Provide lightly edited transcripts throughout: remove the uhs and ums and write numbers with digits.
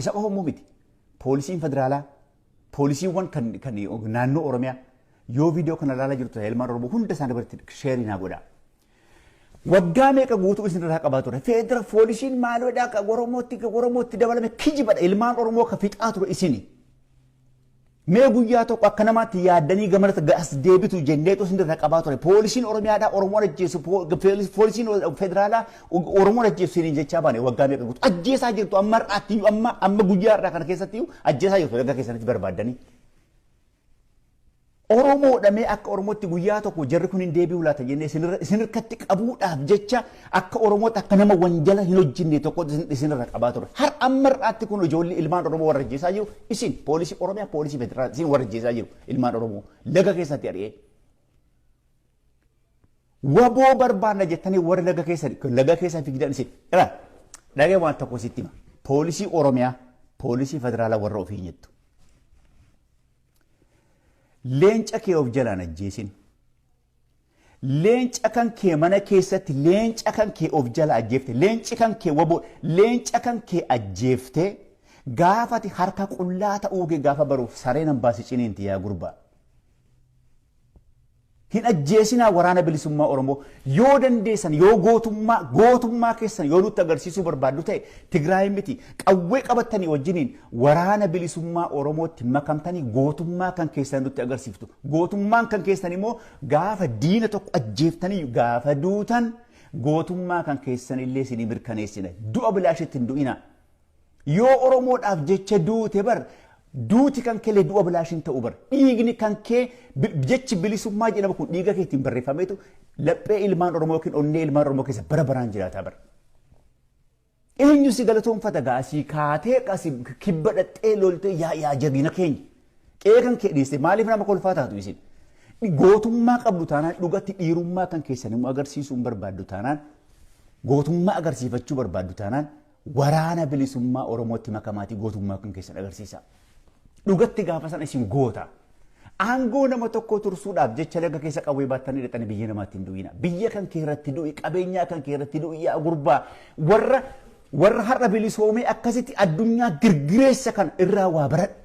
Isa qofa immoo miti. Poolisiin federaalaa, poolisiiwwan kan naannoo Oromiyaa yoo viidiyoo kana ilaalaa jirtu ilmaan Oromoo hunda isaanii biratti sheerii naa godhaa. Waggaa meeqa guutuu isin irraa qabaa ture. Federa poolisiin maaloodhaa Oromootti dabalame kijibadha. Ilmaan Oromoo ka fixaa ture isini. Mee guyyaa tokko akka namaatti yaaddanii gamanatti as deebitu jenneetu isin irraa qabaa ture. Poolisiin Oromiyaadhaa Oromoon ajjeesu, poolisiin federaalaa Oromoon ajjeesu isiniin jechaa baane waggaa meeqa guutuu. Ajjeesaa jirtu amma har'aatti amma guyyaa har'aa kana keessatti ajjeesaa jirtu waggaa keessanitti barbaaddanii. Oromoodha mee akka Oromootti guyyaa tokko jarri kun hin deebi'u laata jennee isin harkatti qabuudhaaf jecha akka Oromootti akka nama wanjala hin hojjenne tokko isinirra qabaa ture. Har amma har'aatti kun ijoollee ilmaan Oromoo warra ajjeesaa jiru isin poolisii Oromiyaa poolisii federaalaa isin warra ajjeesaa jiru ilmaan Oromoo laga keessatti ari'ee. Waboo barbaanna jettanii warra laga keessa fiigdan isin. Dhagee waan tokko sitti hima. Poolisii Oromiyaa poolisii federaalaa warra ofii jettu. Leenca kee of jalaan ajjeesin. Leenca kan kee mana keessatti leenca kan kee of jala ajjeefte leenci kan kee waboo leenca kan kee ajjeefte gaafati harka qullaa ta'uu kee gaafa baruuf sareen hambaasi ciniinti yaa gurbaa. Hin ajjeesinaa waraana bilisummaa Oromoo yoo dandeessan yoo gootummaa keessan yoo nutti agarsiisuu barbaaddu ta'e Tigraay miti qawwee qabattanii wajjiniin waraana bilisummaa Oromootti makamtanii gootummaa kan keessan nutti agarsiiftu. Gootummaan kan keessan immoo gaafa diina tokko ajjeeftanii gaafa duutan gootummaa kan keessan illee isinii mirkaneessina. Du'a bilaashitti hin du'ina. Yoo Oromoodhaaf jecha duute bar duuti kan kelee du'a bilaashin ta'u bar dhiigni kan kee jechi bilisummaa jedhamu kun dhiiga keetiin barreeffameetu laphee ilmaan Oromoo yookiin onnee ilmaan Oromoo keessa bara baraan jiraata bar. Eenyu si galatoonfata gaasii kaatee qasi kibba dhaxxee loltee yaa jagina keenya. Qe'ee kan kee dhiiste maaliif nama kolfaa taatu isin? Gootummaa qabdu taanaan dhugatti dhiirummaa kan keessan immoo agarsiisuu hin barbaaddu taanaan gootummaa agarsiifachuu barbaaddu taanaan waraana bilisummaa Oromootti makamaatii gootummaa kan keessan agarsiisa. Dhugatti gaafa sana isin goota. Aangoo nama tokko tursuudhaaf jecha laga keessa qawwee baattanii dhaqanii biyya namaatti hin du'ina. Biyya kan kee irratti du'i, qabeenyaa kan kee irratti du'i yaa gurbaa. Warra har'a bilisoomee akkasitti addunyaa girgireessa kana irraa waa baradhu.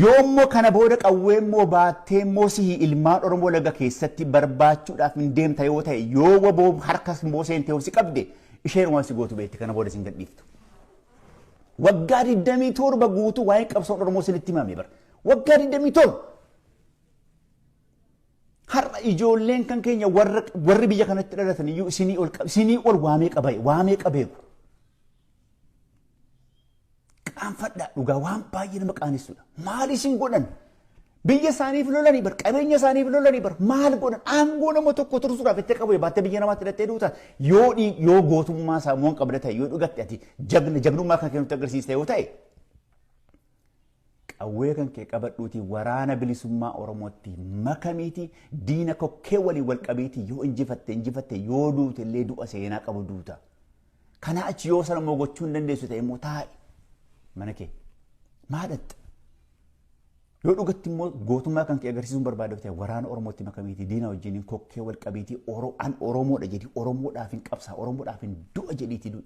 Yoommoo kana booda qawwee immoo baattee immoo sihi ilmaan Oromoo laga keessatti barbaachuudhaaf hin deemta yoo ta'e yoo waboo harka immoo seentee si qabde isheen waan si gootu beekti kana booda isin gadhiiftu. Waggaa 27 guutuu waa'ee qabsoon Oromoo isinitti himame bara. Waggaa 27. Har'a ijoolleen kan keenya warri biyya kanatti dhalatan iyyuu isinii ol waamee qabeeku. Qaanfadhaa dhugaa waan baay'ee nama qaanessudha. Maal isin godhan? Biyya isaaniif lolanii bar qabeenya isaaniif lolanii bar maal godhan? Aangoo nama tokko tursuudhaaf itti qabu baattee biyya namaatti hidhattee duuta. Yoo gootummaa isaa immoo qabda ta'e yoo dhugatte ati jagnummaa kan kennutti agarsiista yoo ta'e qawwee kan kee qabadhuuti waraana bilisummaa Oromootti makamiiti diina kokkee waliin wal qabiiti yoo injifatte yoo duute illee du'a seenaa qabu duuta. Kana achi yoo sana immoo gochuu hin dandeessu ta'e immoo taa'i mana kee maadhatta. Yoo dhugatti immoo gootummaa kan kee agarsiisuun barbaadu ta'e waraana Oromootti makamiiti diina wajjin kokkee wal qabiiti an Oromoodha jedhi Oromoodhaaf hin qabsaa Oromoodhaaf hin du'a jedhiiti du'i.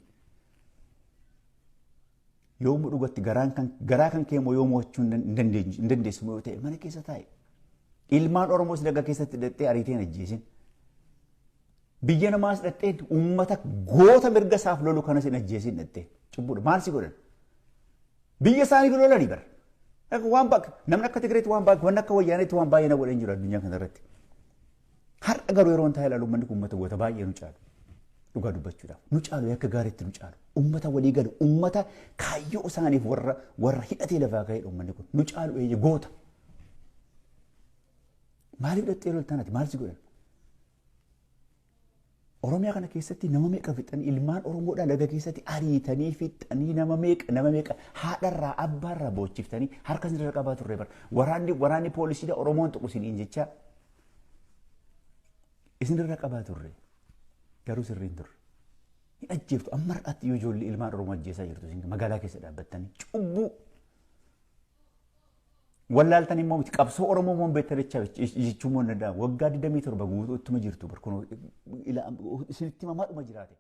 Yoo immoo dhugatti garaa kan kee immoo yoo mo'achuu hin dandeessu yoo ta'e mana keessa taa'i. Ilmaan Oromoos laga keessatti hidhattee ariiteen ajjeesin. Biyya namaas hidhattee uummata goota mirga isaaf lolu kanas hin ajjeesin hidhattee cubbuudha. Maal si godhan? Biyya isaaniif lolanii bara. Waan baay'ee namni akka Tigireetti waan baay'ee waan akka Wayyaaneetti waan baay'ee na godhan jiru addunyaa kana irratti. Har'a garuu yeroo taa'ee ilaalu uummanni kun uummata goota baay'ee nu caalu. Dhugaa dubbachuudhaaf nu caalu akka gaariitti nu caalu. Uummata walii galu uummata kaayyoo isaaniif warra hidhatee lafaa ka'edha uummanni kun nu caalu eeyye goota. Maaliif dhattee loltaan ati maal si godhan? Oromiyaa kana keessatti nama meeqa fixanii ilmaan Oromoodhaa laga keessatti ariitanii fixanii nama meeqa haadharraa abbaarraa boochiftanii harka isinirra qabaa turre bara. Waraanni poolisiidha Oromoon tuqu isiniin jecha isinirra qabaa turre garuu sirriin turre. Hin ajjeeftu amma har'aatti iyyuu ijoollee ilmaan Oromoo ajjeesaa jirtu isin magaalaa keessa dhaabbattanii cubbuu. Wallaaltan immoo miti qabsoo Oromoo immoo beektan jechuun immoo hin danda'amu. Waggaa 27 guutuu ittuma jirtu barkunoo isinitti himamaa dhuma jiraate.